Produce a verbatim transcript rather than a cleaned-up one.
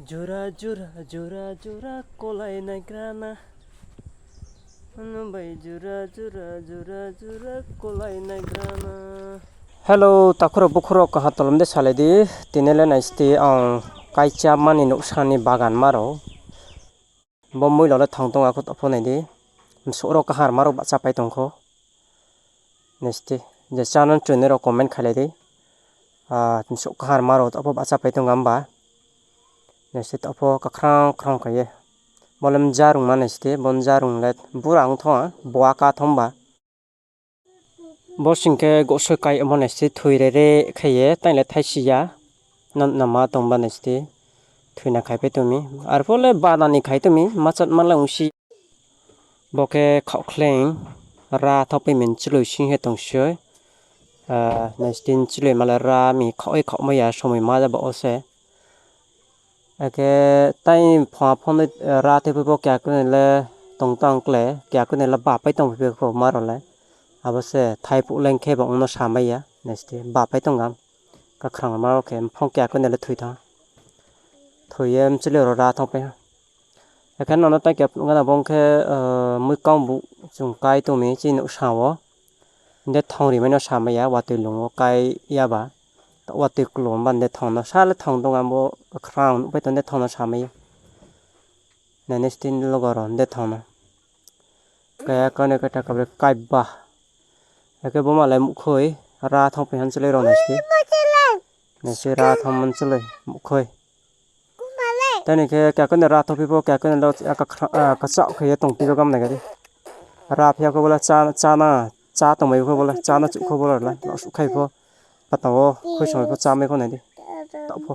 Jura jura jura jura kolai naigra na. Ano bai jura jura jura jura kolai naigra na. Hello, takhu rao bukhu rao kaham tolom de salai di. Tini le nai sdi ang kaicha mani nouhsa ni bagan ma rao. Bo moila le thang tong akhu topho nai di. Msouh rao kaham ma rao bahcha pai tong kho. Nai sdi, je channel chunai rao comment khailai di. Ah, msouh kaham ma rao topho bahcha pai tong hamba. Nai sdi topho kakhrang khrang kha ye. Bo le mjarung ma nai sdi, bo mjarung le bura ong thong, boa ka thong ba. Bo sing khe gosoi kai omo nai sdi thoi re re khe ye, tai le thaisi ya. Nang nama tong ba nai sdi. Thoi na khai pai tong mi. Arphuh le bana ni khai tong mi, ma chat ma le ongsi. Bo khe khaohkhleng, ra thaoh pai mi nchiloi sing he tong soi. Ah, nai sdi nchiloi ma le ra mi khaoh ye khaoh mai ya, somoi ma ja ba wo se. Akhe tai pha phone, eh, ra tei pho bo kya kuni le tong tang kle, kya kuni le ba pai tong phi pho ma rao le. Abo se thai phuh leng khe ba ong no sa mai ya, nai sdi ba pai tong am. Kakhrang ma rao khe mphang kya kuni le thoi tha. Thoi ye mchiloi rao ra thaoh pai ha. Akhe nono tai kya phnuh gana bo ong khe, eh, mui kang bu chung kai tong mi chini nouhsa wo. Hing de thang rimai no sa mai ya, watoi lung wo kai ya ba. Taoh watoi klom ba hing de thang no. Sa le thang tong abo kakhrang nuh pai tong de thang no sa mai ya. Nai nai sdi logo rao hing de thang no. Kaya kane kata kabre kai ba. Akhe bo ma le muhkhoi, ra thaoh pai ha nchiloi rao nai sdi. Nai sdi ra thaoh man nchiloi, muhkhoi. Tini khe kya kuni ra thaoh phi pho, kya kuni le, ah, kakhra-, ah, kachah khe ye tong phi pho gam nai ga di. Ra phi ya kho bo le chá, chá na, chá tongmai kho bo le, chá na chuh kho bo le, la, la suh khai pho. Patang wo, khoi somai pho chá mai kho nai di. Taoh pho.